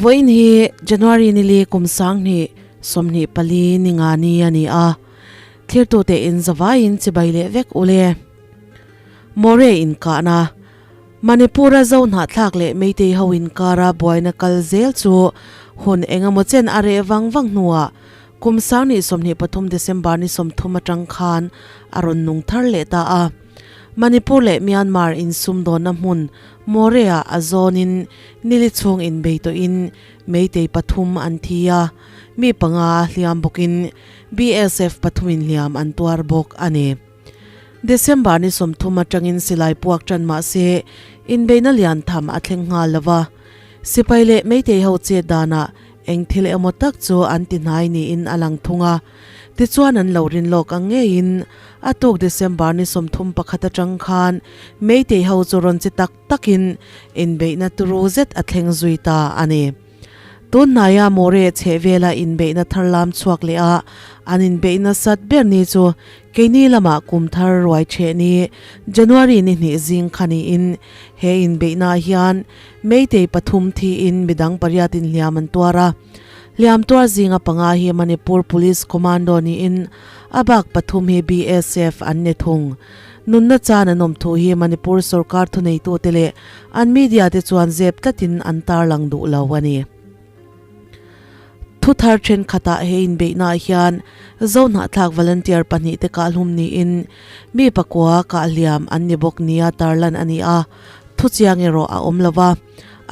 Vawiin hi January nili kum 2024 ni nga ni a ni a. Thirtute in zavaiin chibai leh vek ule. More inkahna Manipur-a zo hnahthlak leh Meitei ho inkara buaina kal zel chu hun engemaw chen a reh vang vang hnuah kum 2023 December ni 30 atang khan a rawn nung thar leh ta a. Manipur leh Myanmar insumdawnna hmun More-ah a zawnin nili chhung inbei tawhin Meitei pathum an thi a, mi panga a hliam bawkin BSF pathumin hliam an tuar bawk a ni. December ni 30 atangin silai puak tan mah se inbeihna lian tham a thleng nghal lo va. Sipai leh Meitei ho chet danah eng thil emaw tak chu an ti hnai niin a lang thung a. Tichuan an lo rin lawk ang ngeiin a tuk December ni 31 atang khan Meitei ho chu rawn chi tak takin inbeihna turu zet a thleng zui ta a ni. Tun hnaia More chhehvela inbeihna thar lam chhuak leh a, an inbeihna sat ber ni chu keini lamah kum thar ruai theh ni January ni hnih zing kha niin he inbeihnaah hian Meitei pathum thiin midang pariatin hliam an tuar a. Hliam tuar zinga panga hi Manipur Police Commando niin a bak pathum hi BSF an ni thung. Nunna chan an awm thu hi Manipur sorkar thuneitute leh an media te chuan zep tlatin an tarlang duh lo a ni. Thu thar thenkhatah he inbeihnaah hian Zohnahthlak volunteer pahnih te kahhlum niin mi pakua kahhliam an ni bawk nia tarlan a ni a, thu chiang erawh a awm lo va,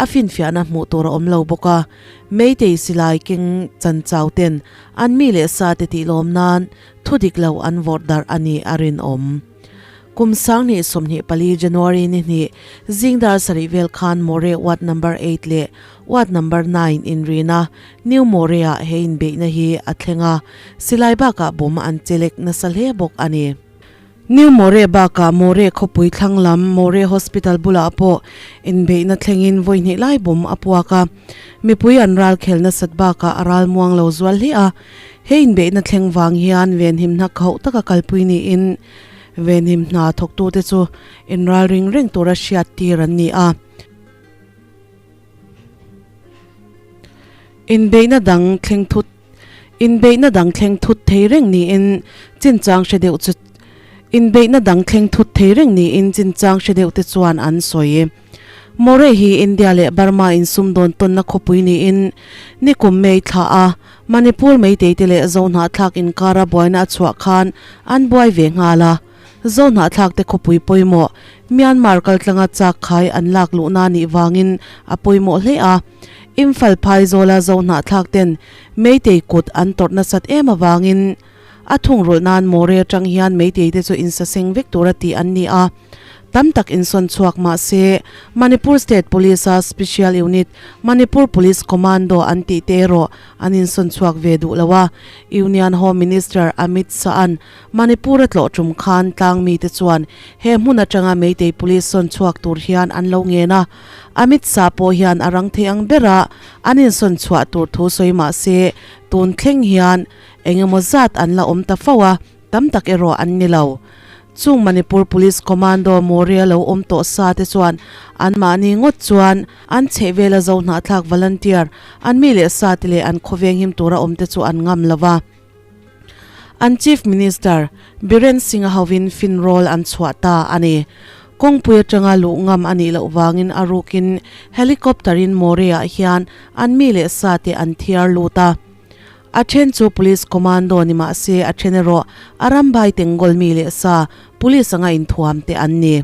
a finfiahna hmuh tur a awm lo bawk a. Meitei silai keng chan chau ten an mi leh sa te tihlawm nan thu dik lo an vawrh darh a ni a rinawm. Kum 2024 January ni hnih zingdar sarih vel khan More Ward Number 8 leh Ward Number 9 inrina New More-ah he inbeihna hi a thleng a, silai bakah bawm an chelek nasa hle bawk a ni. New More bakah More khawpui thlang lam More Hospital bulah pawh inbeihna thlengin vawi hnih lai bawm a puak a, mipui an ral khel nasat bakah a ral muang lo zual hle a. He inbeihna thleng vang hian venhimna khauh taka kalpui niin venhim hna thawktute chu inral ring reng tura hriat tir an ni a. Inbeihna dang thleng thut Inbeihna dang thleng thut thei reng niin chinchang hre deuh chu Inbeihna dang thleng thut thei reng niin chinchang hre deuh te chuan an sawi. More hi India leh Burma insumdawn tawnna khawpui niin nikum May thla a Manipur Meitei te leh Zohnahthlak inkara buaina a chhuah khan an buai ve nghal a. Zohnahthlak te khawpui pawimawh Myanmar kaltlanga chak khai an lak luhna nih vangin a pawimawh hle a. Imphal phaizawla Zohnahthlak ten Meitei kut an tawrh nasat em avangin a thungrulh nan More atang hian Meitei te chu insaseng vek tura tih an ni a. Tam tak insawn chhuak mah se Manipur State Police a Special Unit Manipur Police Commando an tih te erawh an insawn chhuak ve duh lo a. Union Home Minister Amit Shah-a'n Manipur a tlawh tum khan tlang mite chuan he hmun atanga Meitei Police sawn chhuak tur hian an lo ngen a. Amit Shah pawh hian a rang thei ang bera an insawn chhuah tur thu sawi mah se tun thleng hian engemaw zat an la awm ta fo a, tam tak erawh an ni lo. Chung Manipur Police Commando More lo awm tawh sa te chuan anmahni ngawt chuan an chhehvela Zohnahthlak volunteer an mi leh sa te leh an khawveng him tura awm te chu an ngam lo va. An Chief Minister Biren Singh-a hovin finrawl an chhuah ta a ni. Kawngpui atanga luh ngam a nih loh vangin a rukin helicopter-in More-ah hian an mi leh sa te an thiar lut a. A then chu Police Commando ni mah se a then erawh a ram bai Tengol mi leh sa Police anga inthuam te an ni.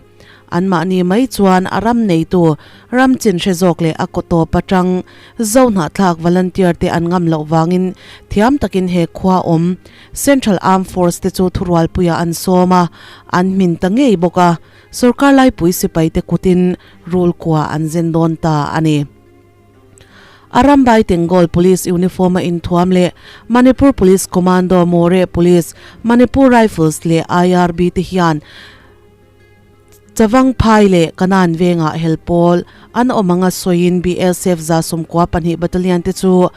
Anmahni mai chuan a ram neitu ram chin hre zawk leh a kaw tawp atang Zohnahthlak volunteer te an ngam loh vangin thiam takin he khua awm Central Armed Force te chu thurualpuiah an sawm a, an hmin ta ngei bawk a, sorkar laipui sipai te kutin rul kua an zen dawn ta a ni. Arambai Tengol Police uniform a inthuam leh Manipur Police Commando, Moreh Police, Manipur Rifles leh IRB te hian Chavang Phai leh Kanan vengah hel pawl an awm anga sawiin BSF 192 Battalion te chu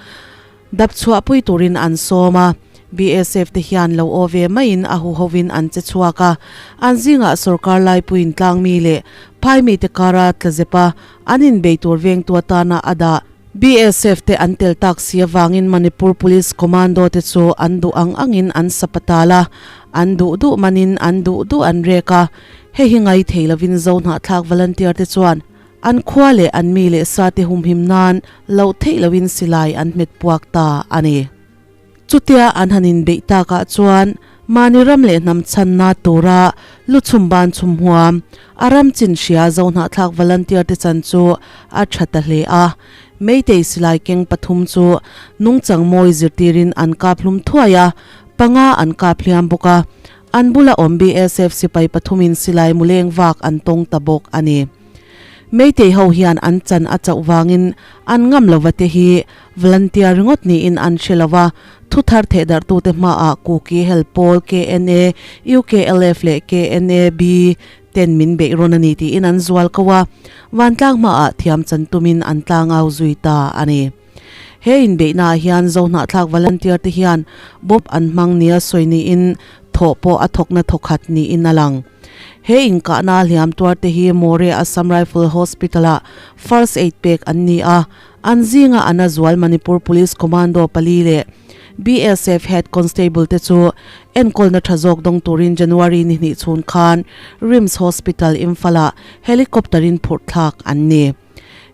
dap chhuahpui turin an sawm a. BSF te hian lo aw ve maiin a huhovin an che chhuak a, an zingah sorkar laipuiin tlangmi leh phai mite kara tlazep a, an inbei tur vengtu atana a dah. BSF te an tel tak si avangin Manipur Police Commando te chu an duh ang angin an sapatal a, an duh duh manin an duh duh an rek a. Hei hi ngai thei lovin Zohnahthlak volunteer te chuan an khua leh an mi leh sa te humhim nan loh theih loin silai an hmet puak ta a ni. Chutia an han inbeih takah chuan mahni ram leh hnam chhanna tura lu chhum ban chhum huam a ram chin hria Zohnahthlak volunteer te chan chu a tha ta hle a. Meitei silai keng pathum chu nungchang mawi zirtirin an kap hlum thuai a, panga an kap hliam bawk a. An bula awm BSF sipai pathumin silai muleng vak an tawng ta bawk a ni. Meitei ho hian an chan a chauh vangin an ngam lova te hi volunteer ringawt niin an hre lova, thu thar thehdarhtute hmaah Kuki Hel Pawl, KNA, UKLF leh KNAB ten min beih rawn a ni tiin an zual ko a, vantlang hmaah thiam chan tumin an tlangau zui ta a ni. He inbeihnaah hian Zohnahthlak volunteer te hian bawp an hmang nia sawi niin thawh pawh a thawkna thawkhat niin a lang. He inkahna hliam tuar te hi More Assam Rifle Hospital-ah first aid pek an ni a, an zinga an a zual Manipur Police Commando pali leh BSF Head Constable te chu enkawlna tha zawk dawng turin January ni hnih chhun khan RIMS Hospital Imphal-ah helicopter-in phurh thlak an ni.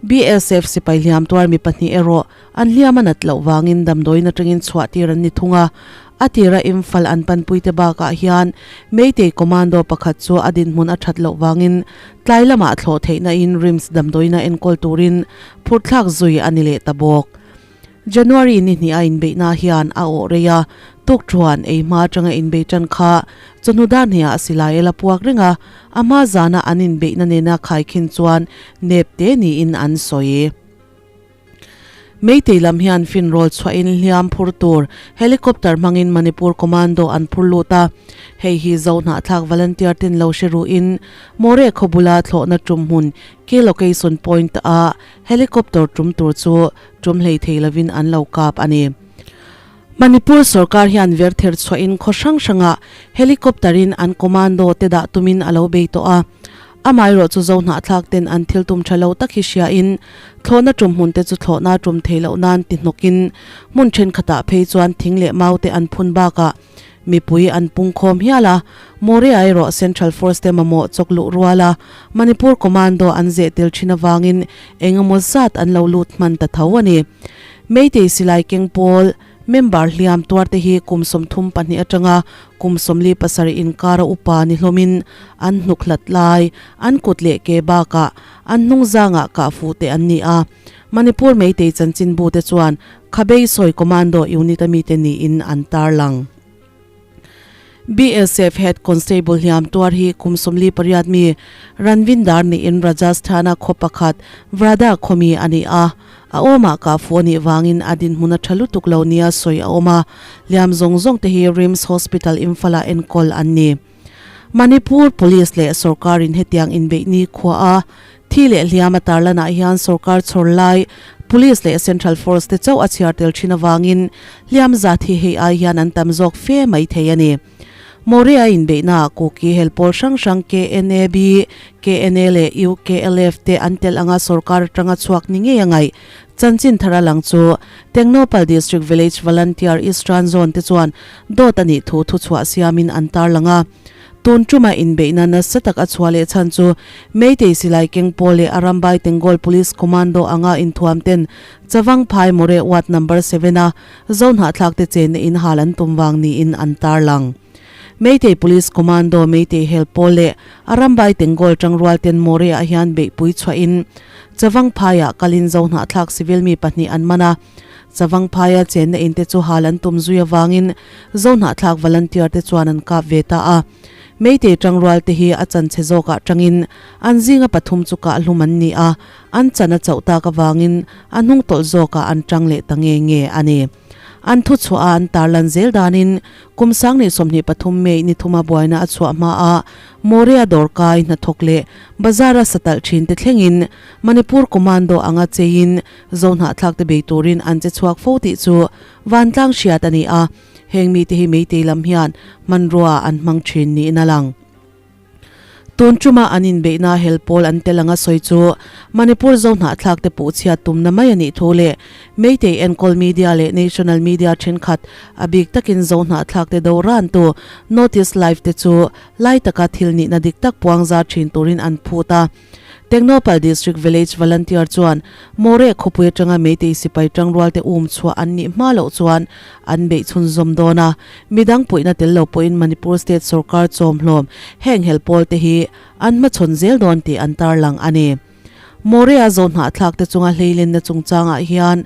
BSF sipai hliam tuar mi pahnih erawh an hliam a nat loh vangin damdawiin atangin chhuah tir an ni thung a. A tira Imphal an panpuite bakah hian Meitei Commando pakhat chu a dinhmun a that loh vangin tlai lamah thlawh theihna in RIMS damdawiina enkawl turin phurhthlak zui a ni leh ta bawk. January ni hnih a inbeihna hian a awh rei a, tukthuan ei hma atanga inbei tan kha chawhnu dar hniah a silai a la puak reng a, a hma zana an inbeihna nena khaikhin chuan nep te niin an sawi. Meitei lam hian finrawl chhuahin hliam phur tur helicopter hmangin Manipur Commando an phur lut a, hei hi Zohnahthlak volunteer ten lo hre ruhin Moreh khaw bula thlawhna tum hmun Key Location Point a helicopter tum tur chu tum hlei thei lovin an lo kap a ni. Manipur sorkar hian verther chhuahin khaw hrang hrangah helicopter in an commando te dah tumin a lo bei tawh a. Amaherawh chu Zohnahthlak ten an thil tum tha lo tak hi hriain thlawhna tum hmun te chu thlawhna tum thei loh nan ti hnawkin hmun thenkhatah phei chuan thing leh mau te an phun bakah Mipui an pungkhawm hial a, Moria erawh Central Force te mamawh chawk luh rual a, Manipur Commando an zeh tel thin avangin eng emaw zat an lo lut hman ta tho a ni. Meitei silai keng pawl member hliam tuar te hi kum 32 atanga kum 47 inkara upa ni hlawmin an hnuk hlat lai, an kut leh ke bakah an hnungzangah kah fuh te an ni a. Manipur Meitei chanchinbu te chuan Khabei sawi Commando Unit a mite niin an tarlang. BSF Head Constable hliam tuar hi kum 48 mi Ranvindar niin Rajasthan-a khaw pakhat Vrada khawmi a ni a. A awmah kah fuh a nih vangin a dinhmun a tha lutuk lo nia sawi a awm a. Hliam zawng zawng te hi RIMS Hospital Imphal-ah enkawl an ni. Manipur Police leh sorkarin hetiang inbeih ni khua a thi leh hliam a tarlanah hian sorkar chhawr lai Police leh Central Force te chauh a chhiar tel thin avangin hliam zat hi hei ai hian an tam zawk fe mai thei a ni. Moria inbeihnaah Kuki hel pawl hrang hrang KNAB, KNA leh UKLF te an tel anga sorkar atanga chhuak ni ngei a ngaih Chanchin thar a lang chu Tengnoupal District Village Volunteer Eastern Zone te chuan dawt a nih thu thuchhuah siamin an tarlang a. Tun tuma inbeihna nasa tak a chhuah leh chhan chu Meitei silai keng pawl leh Arambai Tengol Police Commando anga inthuam ten Chavang Phai More Ward Number 7 a Zohnahthlak te chenna in hal an tum vang niin an tarlang. Meitei Police Commando Meitei Hel pawl leh Arambai Tengol tangrual ten More ah hian beihpui chhuahin Chavang phaiah kalin Zohnahthlak civil mi pahnih an man a. Chavang phaia chenna in te chu hal an tum zui avangin Zohnahthlak volunteer te chuan an kap ve ta a. Meitei tangrual te hi a chanchhe zawkah tangin an zinga pathum chu kah hlum an ni a, an chan a chauh tak avangin a hnung tawlh zawkah an tang leh ta nge nge a ni. An thuchhuah a an tarlan zel danin Kum 2023 May ni thuma buaina a chhuah hma a, Moria dawrkai hnathawk leh bazar-a satalh thin te thlengin Manipur Commando anga cheiin Zohnahthlak te bei turin an che chhuak fo tih chu vantlang hriat a ni a, heng mite hi Meitei lam hian hmanrua an hmang thin niin a lang. Tun tuma an inbeihna hel pawl an tel anga sawi chu Manipur zo hnahthlak te puh chhiat tumna mai a nih thu leh Meitei enkawl media leh national media thenkhat a bik takin zo hnahthlak te do rantu Notice Live te chu lai taka thil nihna dik tak puang zar thin turin an phut a. Tengnoupal District Village Volunteer chuan Moreh khawpui atanga Meitei sipai tangrualte um chhuah an nih hma loh chuan an beih chhunzawm dawn a, midang puihna tel lo pawhin Manipur State sawrkar chawmhlawm heng hel pawl te hi an hmachhawn zel dawn tih an tarlang a ni. Moreh-a zohnahthlak te chunga hleilenna chungchangah hian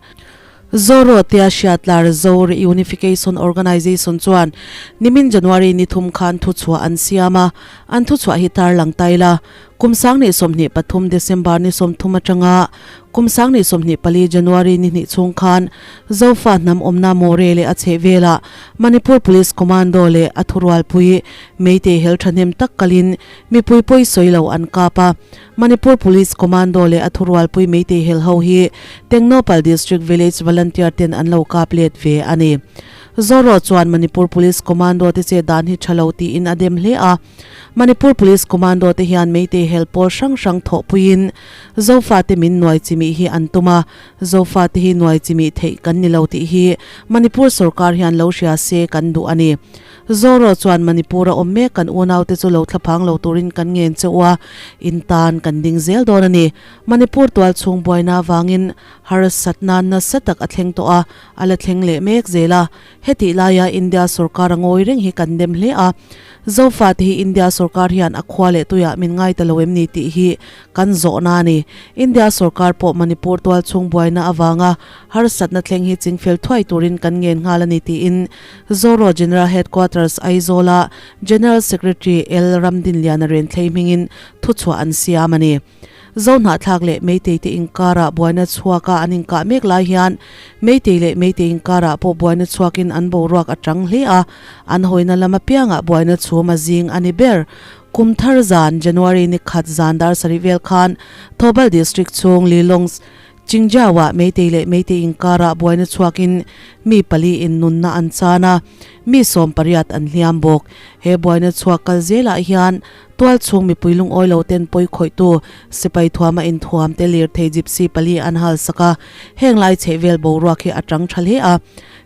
Zoro tia hriatlar Zo Reunification Organisation chuan nimin January ni thum khan thuchhuah an siam a, an thuchhuah hi tarlang tai la. Kum 2023 December ni 30 atanga kum 2024 January ni hnih chhung khan Zofa hnam awmna Moreh leh a chhehvelah Manipur Police Commando leh a thurualpui Meitei hel thahnem tak kalin mipui pawi sawi lo an kap a. Manipur Police Commando leh a thurualpui Meitei hel ho hi Tengnoupal District Village Volunteer ten an lo kap let ve a ni. Zoro chuan Manipur Police Commando te che dan hi tha lo tiin a dem hle a. Manipur Police Commando te hian Meitei hel pawl hrang hrang thawhpuiin Zofate min nuai chimih hi an tum a, Zofate hi nuai chimih theih kan ni lo tih hi Manipur sorkar hian lo hria se kan duh a ni. Zoro chuan Manipur a awm mek kan unaute chu lo thlaphang lo turin kan ngen che u a, in tan kan ding zel dawn a ni. Manipur tual chhung buaina avangin harsatna nasa tak a thleng tawh a, a la thleng leh mek zel a. Hetih laia India sorkar a ngawi reng hi kan dem hle a, Zofate hi India sorkar hian a khua leh tuiah min ngai ta lo em ni tih hi kan zawhna a ni. India sorkar pawh Manipur tual chhung buaina avanga harsatna thleng hi chingfel thuai turin kan ngen nghal a ni tiin Zoro General Headquarters Aizawl-a General Secretary L. Ramdinliana Renthlei hmingin thuchhuah an siam a ni. Zo hnahthlak leh Meitei te inkarah buaina chhuaka an inkah mek lai hian Meitei leh Meitei inkarah pawh buaina chhuakin an boruak a tang hle a, an hawina lam apiangah buaina chhum a zing a ni ber. Kum thar zan, January ni khat zan dar sarih vel khan Thoubal District chhung Lilong Chingjau-ah Meitei leh Meitei inkarah buaina chhuakin mi pali in nunna an chan a, mi 18 an hliam bawk. He buaina chhuak kal zelah hian tual chhung mipui lungawi lo ten pawi khawihtu sipai thuama inthuam te lirthei gypsy pali an hal sak a, heng lai chhehvel boruak hi a tang tha hle a.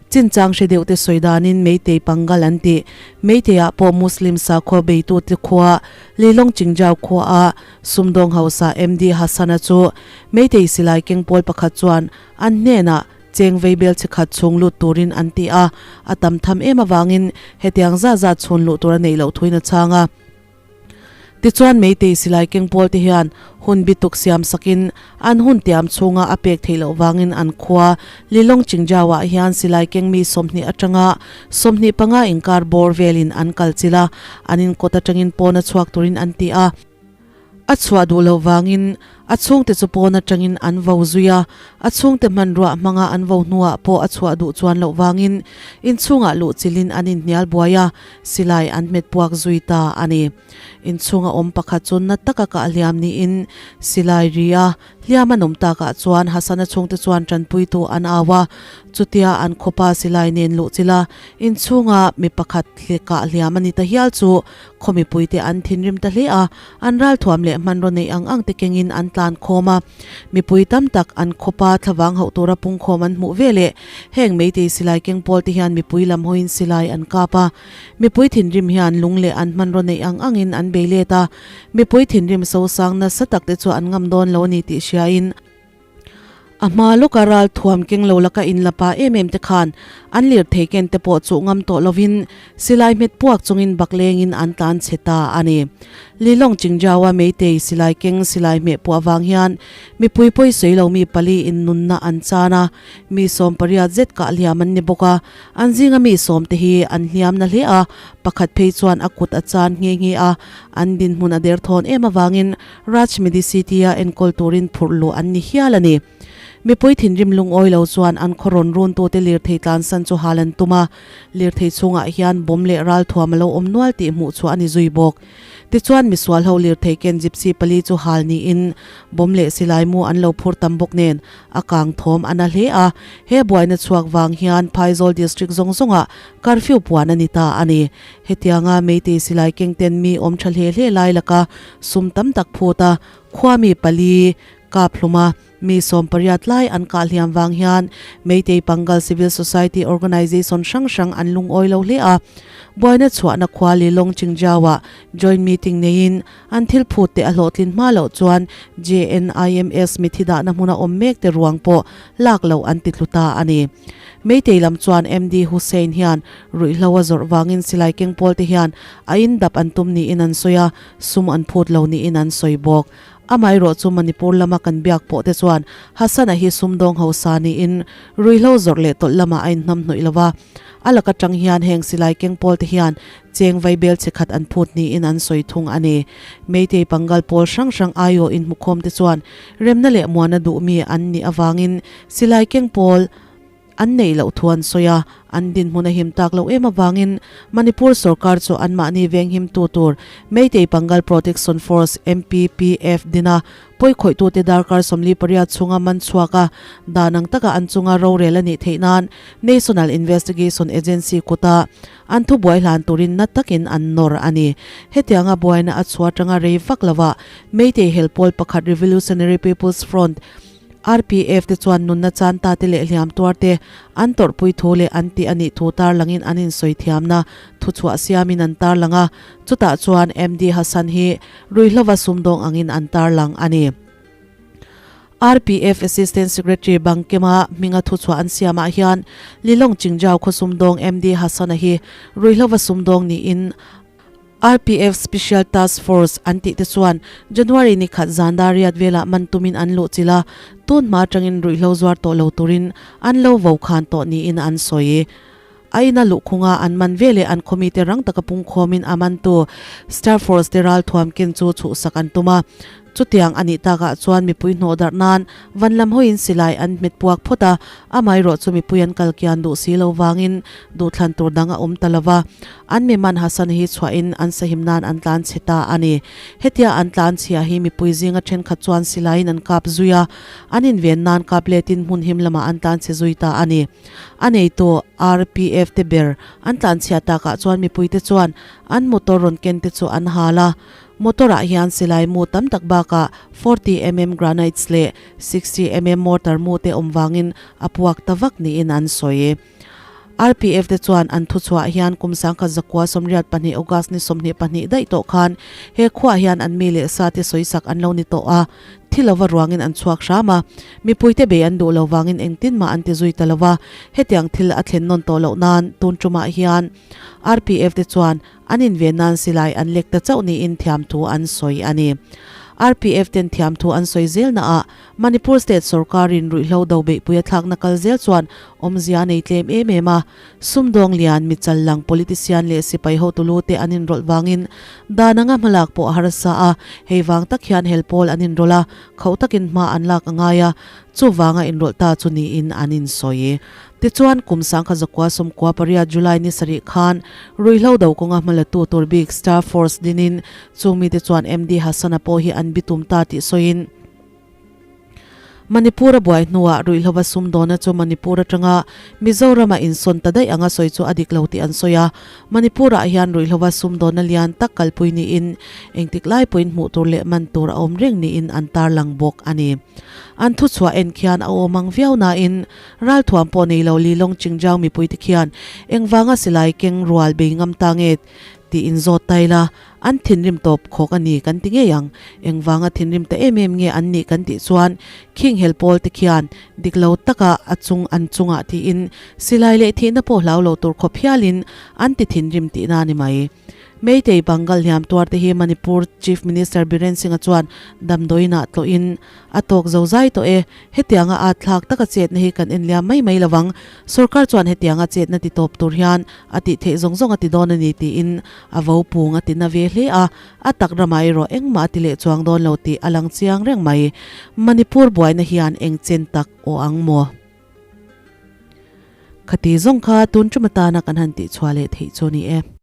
Chinchang hre deuh te sawi danin Meitei Pangal an tih. Meitei-ah pawh Muslim sakhua beitute khua Lilong Chingjau khuaah Sumdawng hausa MD Hassan-a chu Meitei silai keng pawl pakhat chuan an hnenah cheng vei bel chi khat chhung lut turin an ti a, a tam tham em avangin hetiang zat zat chhun luh tur a neih loh thuin a chhang a. Tichuan Meitei silai keng pawl te hian hun bituk siam sakin an hun tiam chhunga a pek theih loh vangin an khua Lilong Chingjau-ah hian silai keng mi 20 atanga 25 inkar bawr velin an kal chilh a, an inkawt atangin pawn a chhuak turin an ti a. A chhuah duh loh vangin a chhungte chu pawn atangin an vo zui a, a chhungte hmanruah hmanga an vo hnuah pawh a chhuah duh chuan loh vangin inchhungah luh chilhin an inhnial buai a, silai an hmet puak zui ta a ni. Inchhunga awm pakhat chu na taka kah hliam niin silai ri a Hliam an awm takah chuan Hasana chhungte chuan tanpuitu an au a, chutia an khawpa silai nen luh chilh a, inchhunga mi pakhat kah hliam a ni ta hial chu khaw mipuite an thinrim ta hle a, an ralthuam leh hmanraw neih ang ang te kengin an tlan khawm a. Mipui tam tak an khawpa thlavang hauh tura pungkhawm an hmuh veleh heng meitei silai keng pawl te hian mipui lam hawiin silai an kap a, mipui thinrim hian lung leh an hmanraw neih ang angin an bei let a. Mipui thinrim sosang nasa tak te chu an ngam dawn lo a ni tih hriain a hma lawka ral thuam keng lo laka inlapa em em te khan an lirthei ken te pawh chuh ngam tawh lovin silai hmet puak chungin bak lengin an tlan chhe ta a ni. Lilong Chingjau-a Meitei silai keng silai hmeh puah vang hian mipui pawi sawi lo mi pali in nunna an chan a, mi 18 zet kah hliam an ni bawk a, an zinga mi 10 te hi an hliam na hle a, pakhat phei chuan a kut a chan nghe nghe a. An dinhmun a derthawn em avangin Raj Medicity-a enkawl turin phurh luh an ni hial a ni. Mipui thinrim lungawi lo chuan an khaw rawn runtute lirthei tlansan chu hal an tum a, lirthei chhungah hian bomb leh ralthuam a lo awm nual tih hmuh chhuah a ni zui bawk. Tichuan misual ho lirthei ken gypsy pali chu hal niin bomb leh silai mu an lo phur tam bawk nen a kang thawm a na hle a, he buaina chhuak vang hian Phaizawl district zawng zawngah curfew puan a ni ta a ni. Hetianga Meitei silai keng ten mi awm tha hle hle lai laka sum tam tak phut a, khua mi pali kap hlum a, Mi 18 lai an kah hliam vang hian Meitei Pangal Civil Society Organisation hrang hrang an lungawi lo hle a. Buaina chhuahna khua Lilong Chingjau-ah joint meeting neiin an thil phut te a hlawhtlin hma loh chuan JNIMS mithi dahna hmuna awm mek te ruang pawh lak loh an ti tlu ta a ni. Meitei lam chuan MD Hussain hian ruihhlo a zawrh vangin silai keng pawl te hian a indap an tum niin an sawi a, sum an phut lo niin an sawi bawk. Amaherawh chu Manipur lama kan biak pawh te chuan Hassan-a hi sumdawng hausa niin ruihhlo zawrh leh tawlh lamah a inhnamhnawih lo va. A laka tang hian heng silai keng pawl te hian cheng vaibel che khat an phut niin an sawi thung a ni. Meitei Pangal pawl hrang hrang aiawh inhmukhawm te chuan remna leh muana duhmi an nih avangin silai keng pawl An neih loh thu an sawi a, an dinhmun a him tak loh em avangin Manipur sorkar chu anmahni venghimtu tur Meitei Pangal Protection Force, MPPF, dina pawikhawihtute darkar 48 chhunga man chhuak a, dan ang taka an chunga rorel a nih theih nan National Investigation Agency kuta an thubuai hlan turin na takin an nawr a ni. Hetianga buaina a chhuah atanga rei vak lovah Meitei helpawl pakhat Revolutionary People's Front, RPF te chuan nunna chan ta te leh hliam tuar te an tawrhpui thu leh an tih a nih thu tarlangin an insawi thiamna thuchhuah siamin an tarlang a, chutah chuan MD Hassan hi ruihhlova sumdawng angin an tarlang a ni. RPF Assistant Secretary Bangkema hminga thuchhuah an siamah hian Lilong Chingjau khaw sumdawng MD Hassan-a hi ruihhlova sumdawng niin RPF Special Task Force an tih te chuan January ni khat zan dar riat velah man tumin an luh chilh a, tun hma atangin ruihhlo zuar tawh lo turin an lo vo khan tawh niin an sawi. A ina luhkhunga an man veleh an khawmite rang taka pungkhawmin a mantu Star Force te ralthuam ken chu chhuhsak an tum a, Chutiang a nih takah chuan mipui hnawh darh nan van lam hawiin silai an hmet puak phawt a, amaherawh chu mipui an kal kian duh si lo vangin duhthlan tur dang a awm ta lo va. An mi man Hassan hi chhuahin an sahim nan an tlan chhe ta a ni. Hetia an tlan chhia hi mipui zinga thenkhat chuan silaiin an kap zui a, an inven nan kap letin hmun him lamah an tlan chhe zui ta a ni. A neitu RPF te ber an tlan chhia takah chuan mipuite chuan an motor rawn ken te chu an hal a, Motor ah hian silai mu tam tak bakah 40 mm granites leh 60 mm mortar mu te awm vangin a puak ta vak niin an sawi. RPF te chuan an thuchhuah hian kum 1982 August ni 22 daih tawh khan he khuaah hian an mi leh sa te sawisak an lo ni tawh a, thi lova ruangin an chhuak hram a, mipuite bei an duh lo vangin engtin mah an ti zui ta lova, hetiang thil a thlen nawn tawh loh nan tun tumah hian RPF te chuan An inven nan silai an lek ta chauh niin thiamthu an sawi a ni. RPF ten thiamthu an sawi zelna ah Manipur State sawrkarin ruihhlo do beihpui a thlakna kal zel chuan awmzia a nei tlem em em a. Sumdawng lian, michal lang, politician leh sipai hotu lu te an inrawlh vangin dan anga hmalak pawh a harsa a, hei vang tak hian hel pawl an inrawlh a, khauh takin hma an lak a ngai a, chuvanga inrawlh ta chu niin an insawi. Tichuan, kum 1998 July ni sarih khan ruihhlo do kawnga hmalatu tur bik Star Force dinin chung mite chuan MD Hassan-a pawh hi an bitum ta tih sawiin, Manipur-a buai hnuah ruihhlova sumdawna chu Manipur atanga Mizoram-a insawn ta daih anga sawi chu a dik lo tih an sawi a. Manipur-ah hian ruihhlova sumdawna lian tak kalpui niin engtik lai pawhin hmuh tur leh man tur a awm reng niin an tarlang bawk a ni. An thuchhuah en khian a awm ang viau nain Ralthuam pawh nei lo Lilong Chingjang mipuite khian engvanga silai keng rual bei ngam ta nge tih in zawt ta ila, an thinrim tawp khawk a ni kan ti ngei ang. Engvanga thinrim ta em em nge an nih kan tih chuan khing hel pawl te khian dik lo taka a chung an chungah tiin silai leh thihna pawh hlau lo tur khawp hialin an ti thinrim tihna a ni mai. Meitei Bangal hliam tuar te hi Manipur Chief Minister Biren Singh-a chuan damdawiinah tlawhin a tawk zo zai tawh e. Hetianga at thlak taka chetna hi kan enliam mai mai lovang. Sorkar chuan hetianga chetna ti tawp tur hian a tih theih zawng zawng a ti dawn a ni tiin a vo pung a ti na ve hle a. A tak ramah erawh engmah a ti leh chuang dawn lo tih a lang chiang reng mai. Manipur buaina hian eng chen tak aw ang maw? Khati zawng kha tun tum atana kan han tihchhuah leh theih chu a ni e.